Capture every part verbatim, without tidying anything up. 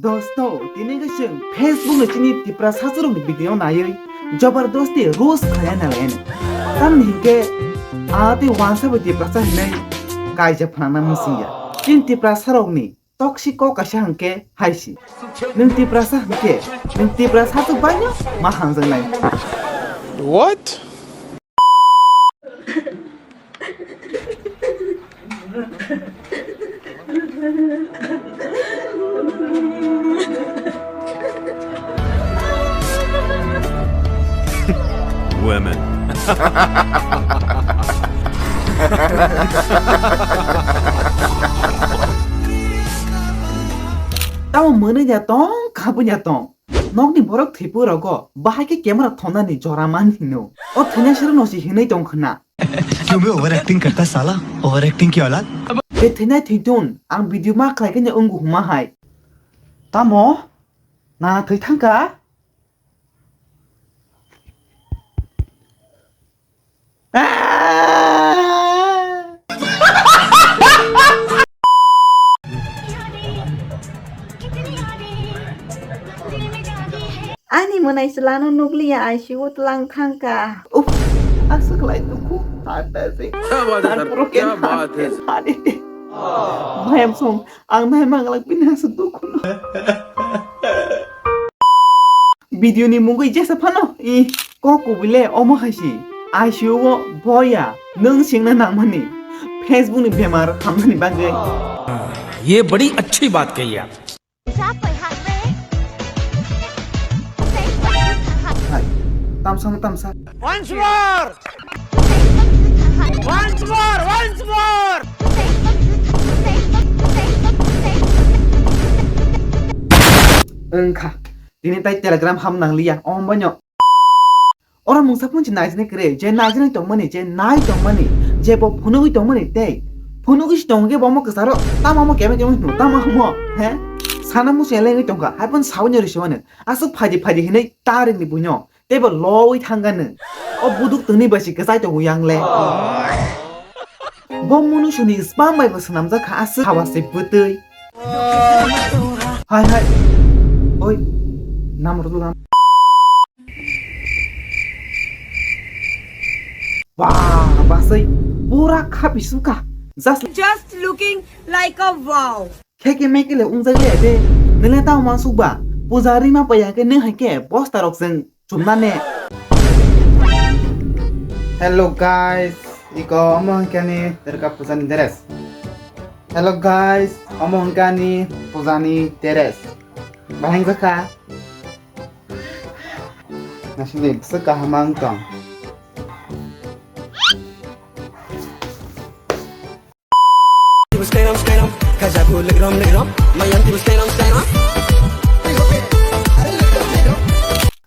Dosto, tini khe chwng Facebook ni chini Tiprasa chwrwngni video naiwi jobardosti roast khlaiya nalaiyani. Tamni hinkhe a tei wansa bai Tiprasa hinwi kaijak phnangna muchungya. Chini Tiprasa rokni toxic kok kaisa hinkhe haisi. Nwng Tiprasa hinkhe, nwng Tiprasa chwk baino ma hamjaknai. What? Women. Tamo mwnwi ya tong, khabwi ya tong. Nokni borok thwipu rogo bahai khe camera thonani jora man hino. O thwina sero no si hinwi tong khna. क्यों बे over acting करता है साला, over acting की औलाद। Tei thwinai thwitun ang video ma khlai khe wngwi huma hai. Tamo? Na thwi thangka? Ani mwnai chwlano nukliya I C U tlang thangka. Uff, aswk lai dukhu, heart attack. क्या बात है सर, क्या बात है sir. Mayam song, ang nai manglak bini aswk dukhu no. Video ni mungwi jesa phano, i, kok kubui le omo hai si. I C U o boya, nwng singna nangmani. Facebook ni bemar hamnani bagwi. ये बड़ी अच्छी बात कही आप। Hai, tamsa no tamsa. Once more! Once more! Once more! Wngkha. Tini tai Telegram ham nangliya, omo baino. Oro mungsa phone si naisini kwrwi, je naisini tongmani, je nai tongmani, je bo phunugwi tongmani tei phunugwi si tongkhe bo omo kwcharo, tamo omo kebe kebe hino, tamo omo, he? Sana muchung elengwi tongkha, hai phano sawi no risi mano. Aswk phaidi phaidi hinwi ta ringni buino, tei bo lowi thangkha nwng. O buduk tongni bai si kwchai tongo yang le. Bo munusuni spam bai bo swnamjak kha aswk haba se bwtwi. Hai hai. Oi. Nam rwdu nam. Ba, basai. Pura khapi suka. Just Just looking like a wow. Kheke meke le wngjak le de. Nele tamo mansuk ba. Puja rima paya ke neng hai ke bosta rok jeng. Chumna ne. Hello guys, iko omo hwnkhe ani Durga puja ni dress. Hello guys, omo hwnkhe ani puja ni dress. Bahai wngjakha. Nasili bwswk kaham wng tong.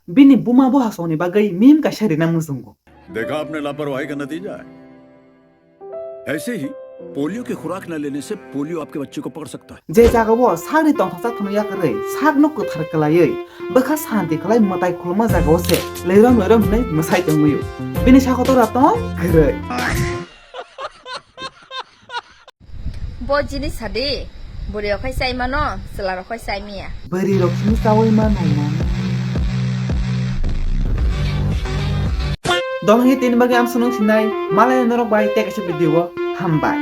Bini buma bo hasongni bagwi meme kaisa rina muchungo. देखा आपने लापरवाही का नतीजा है। ऐसे ही पोलियो की खुराक न लेने से पोलियो आपके बच्चे को पकड़ सकता है। Je jagao sagni tongthoksa thwnwi yakarwi sakno kwthar kwlaiwi bwkha santi khlai mwtai khulma jagao se loirom loirom hwnwi mwsai tongwio. Bini sakotora tong kwrwi. Bo jinis sadi, bwrwi rok khai chai mano, chwla rok khai chai miya. Bwrwi rok sini chawi mano mano. Dohani tini bagwi ang sunung sinai, malai norok bai tei kaisa video o hambai.